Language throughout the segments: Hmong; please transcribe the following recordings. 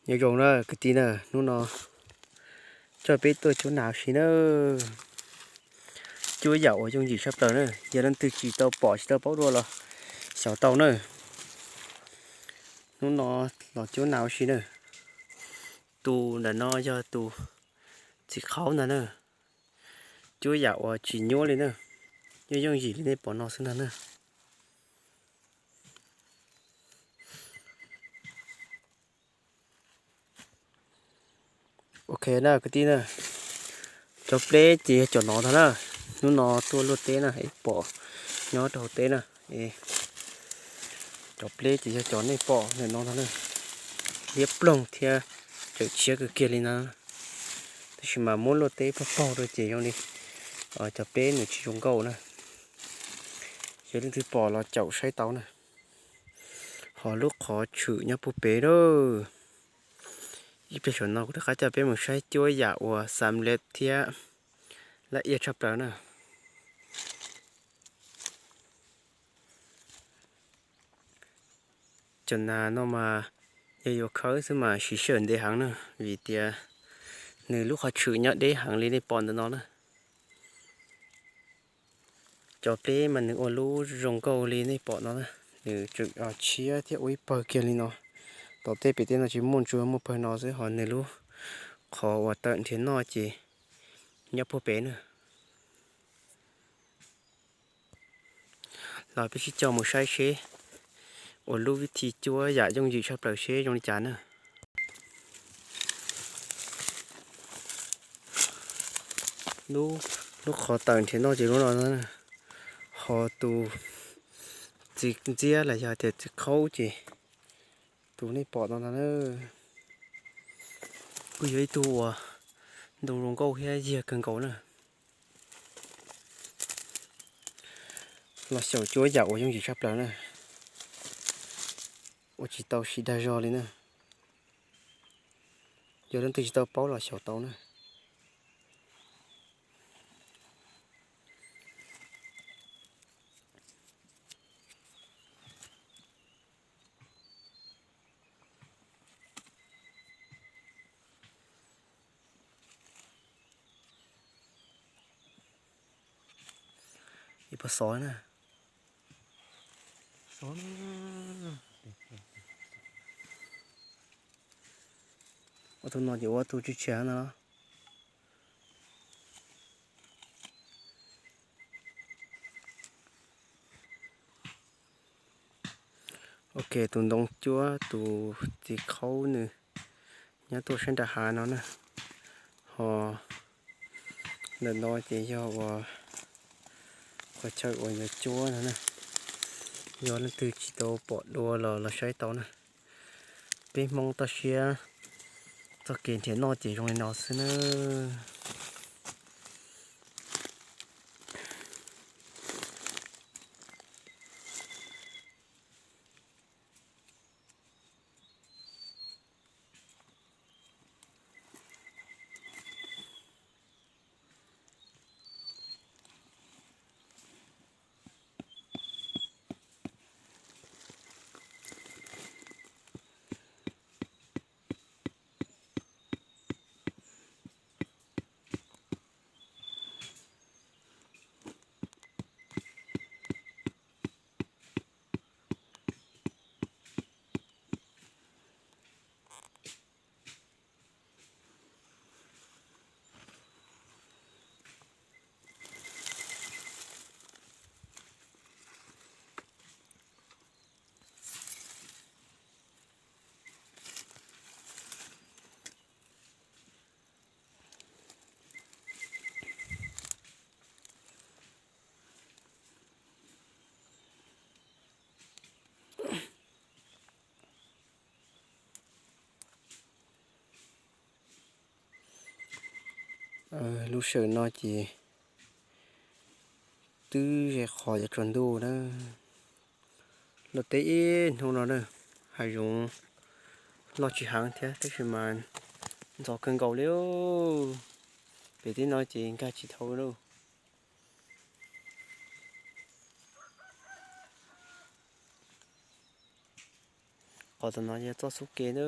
Nyob zoo na kwv tij na, hnub no coj peb tuaj cuab nas ua si na. Cuab yam uas yooj yim tshaj plaws na, yog leej twg tsis tau pom tsis tau paub dua los xyaum tau na. Hnub no los cuab nas ua si na. Tus ntawm no yog tus txiv qhaub ntag na. Cuab yam uas tsis nyuaj li na, yooj yooj yim li nej pom no xwb ntag na. Ok na kwv tij na, cov pleb ces yog cov no ntag na. Hnub no tuaj luaj teb na, es pom nyob rau hauv teb na. Cov pleb ces yog cov nej pom ntawm no ntag na. Liab ploog thiab tsawm tshiab kawg kiag li na. Tab sis mas muab luaj teb pog paug rau ces zoo li cov pleb nws tsis zoo nkauj na. Yog leej twg pom los caum saib tau na. Ho lub qhov tshwm nyob puag pem lawm. Ib pliag saum no kuv rov qab coj peb mus saib cuab yam uas xam lej thiab laj iaj tshaj plaws na. Cov nas no mas yog yuav khawb xwb mas siv sij hawm ntev heev na, vim tias nws lub qhov tshwm nyob deb heev li nej pom ntawm no na. Cov pleb mas nws ua lub zoo nkauj li nej pom no na, nws tsawm tshiab thiab ua ib pawg kiag li no. Tom tej pem tej no tsis muaj ntsuag, muaj pawg no xwb, ho nws lub qhov uas tawm nrhiav noj ces nyob puag pem na. Los peb sib coj mus saib seb ua lub vib thi cuab yam yooj yim tshaj plaws seb zoo li cas na. Lub qhov tawm nrhiav noj ces lub no na, ho tus txiv ntxiab los yog tias txiv qhaub ces tus nej pom no no na, kuj yog ib tug uas ntoo zoo nkauj thiab yiag kawg nkaus na. Los xyaum cuab yam uas yooj yim tshaj plaws na, ua tsis tau siv dag zog li na. Yog leej twg tsis tau paub los xyaum tau na. Ib pob xov na. Ua tus no ces ua tus tshiab tshiab no. Ok, tus ntoo cuab tus txiv qhaub nws nyob tuaj sab nram hav no na. Ho ntawm no ces yog uas qhov chaw uas yuav cuab no na. Yog leej twg tsis tau pom dua los los saib tau na. Peb Hmoob toj siab txoj kev nrhiav noj ces zoo li no xwb na. Lub sij hawm no ces twb ze qhov yuav tsaus ntuj na. Luaj teb ib hnub no na, hav zoov loj tsis heev thiab tab sis mas ntxhov kawg nkaus li. Pem teb no ces nkag tsis dhau lauj. Qhov tom no yog txoj xub ke na.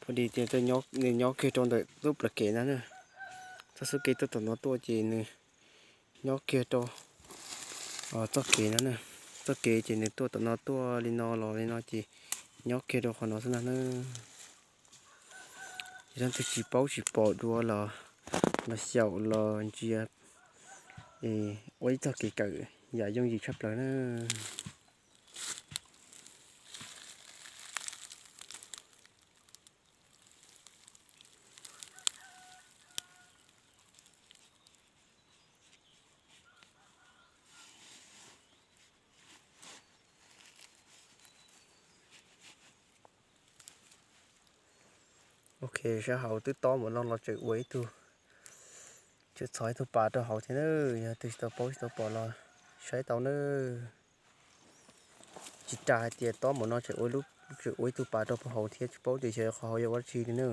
Phob Dis ces nws nyob kiag rau ntawm lub plawv kev no na. Txoj xub kev tuaj tom no tuaj ces nws nyob kiag rau txoj kev no na. Txoj kev ces nws tuaj tom no tuaj li no los li no ces nyob kiag rau qhov no xwb ntag na. Yog leej twg tsis paub tsis pom dua los, los xyaum los ntsia, ua ib txoj kev kawm yam yooj yim tshaj plaws na. Ok, sab hauv twb tob npaum no los tseem ua ib tug, tseem txhos ib tug pas rau hauv thiab na. Yog twg tsis tau paub tsis tau pom los saib tau na. Tsis ras hais tias tob npaum no tseem ua ib tug pas rau hauv thiab, tsis paub tias xyov qhov hauv yog ua dab tsi li na.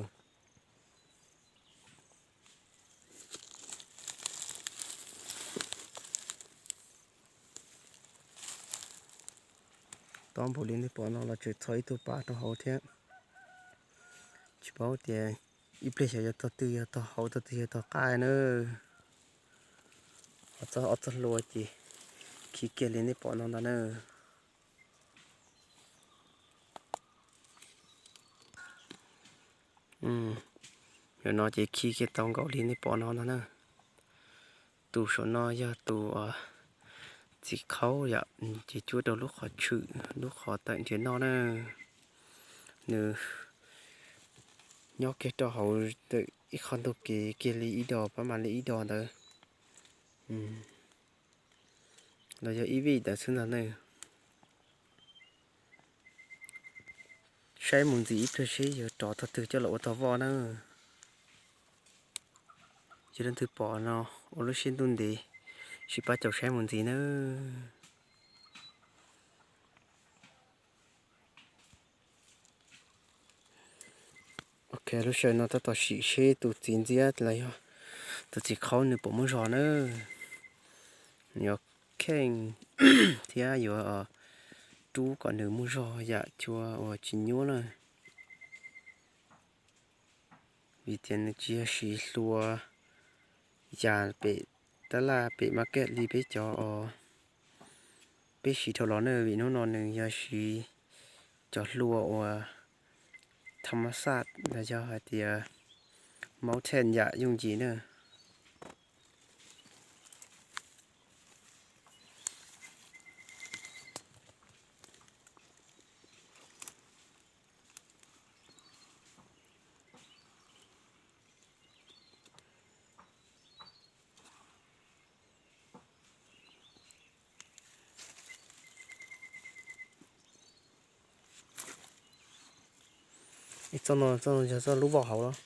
Tob npaum li nej pom no los tseem txhos ib tug pas rau hauv thiab. Tsis paub tias ib pliag xyov yog tog twg yog tog hauv, tog twg yog tog qab na. Ho txoj ob txoj hlua ces khi kiag li nej pom no ntag na. Yam no ces khi kiag tau nkaus li nej pom no ntag na. Tus saum no yog tus txiv khaub yom, ces cuab rau lub qhov tshwm, lub qhov tawm nrhiav noj na. Nws nyob kiag rau hauv ntawm ib qho ntug kev kiag li ib dos, pab mam li ib dos ntawd, los yog ib vij ntawd xwb ntag na. Saib mus ntxiv ib pliag seb yuav rov tog twg coj los ua tog voj na. Yog leej twg pom no ua lub siab ntuj ntev, sim pab caum saib mus ntxiv na. Ok, lub sij hawm no tab tom sim seb tus txiv ntxiab los yog tus txiv khaub nws puas muaj zog na. Yuav kheej thiab yuav rub kom nws muaj zog yam cua uas tsis nyuab na. Vim tias nws tsis yog siv hlua yam pem tab laj pem market li peb cov, peb siv dhau los na. Vim hnub no nws yog siv cov hlua uas thaj ma xaj los yog hais tias mountain yam yooj yim na. Ib txoj no, txoj no yog txoj lub voj hauv los.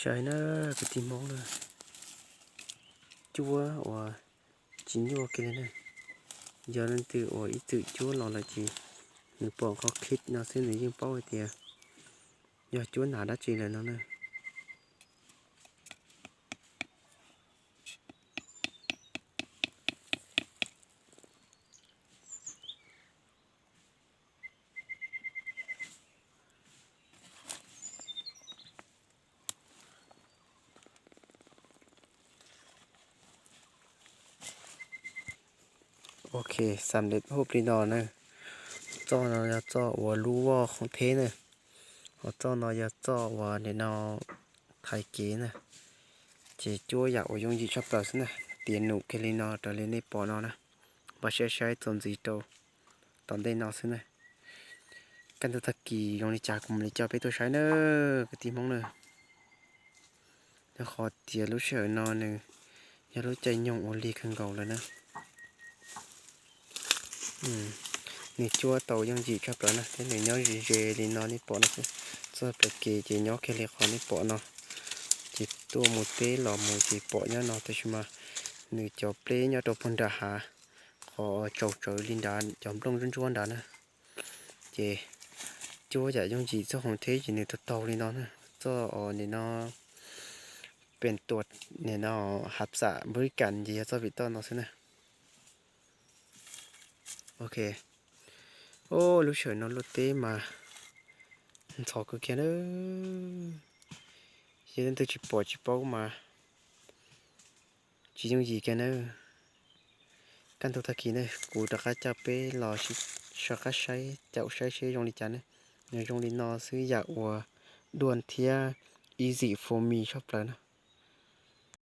Saib na, kwv tij Hmoob na, cuab uas tsis nyuaj kiag li na. Yog leej twg uas ib txwm cuab los lawm ces nws pom qhov khib no xwb nws yeej paub hais tias yog cuab nas dab tsi lawm no na. Ok, xam lem hub li no na. Txoj no yog txoj uas lub voj khoom theb na. Ho txoj no yog txoj uas nim no thaiv kev na. Ces cuab yam uas yooj yim tshaj plaws xwb na. Tiav num kiag li no raws li nej pom no na. Npaj siab saib txuas ntxiv rau tom ntej no xwb na. Kaj ntug tag kis zoo li cas kuv mam li coj peb tuaj saib na, kwv tij Hmoob na. Rau qhov tias lub sij hawm no nws yog lub caij nyoog uas lig kawg nkaus lawm na. Nws cuab tau yooj yim tshaj plaws na, thiab nws nyob ze ze li no nej pom no xwb. Txoj plaws kev ces nyob kiag li qhov nej pom no, ces tuaj mus teb los mus ces pom nyob no, tab sis mas nws cov pleb nyob rau puag nram hav, qhov tsaus tsawv li nrad, cov nplooj ntsuab ntsuab nrad na. Ces cuab yam yooj yim txoj hoo theb ces nws tau taug li no na. Txoj nim no pem tuam nim no hav xam npab lis kas ces yog txoj vim toj no xwb na. Ok. Lub sij hawm no luaj teb mas ntxhov kawg kiag na. Yog leej twg tsis pom tsis paub mas tsis yooj yim kiag na. Kaj ntug tag kis na kuv rov qab coj peb los sib, sib qab saib, caum saib seb zoo li cas ne. Nws zoo li no xwb, yam uas duaj thiab easy for me tshaj plaws na.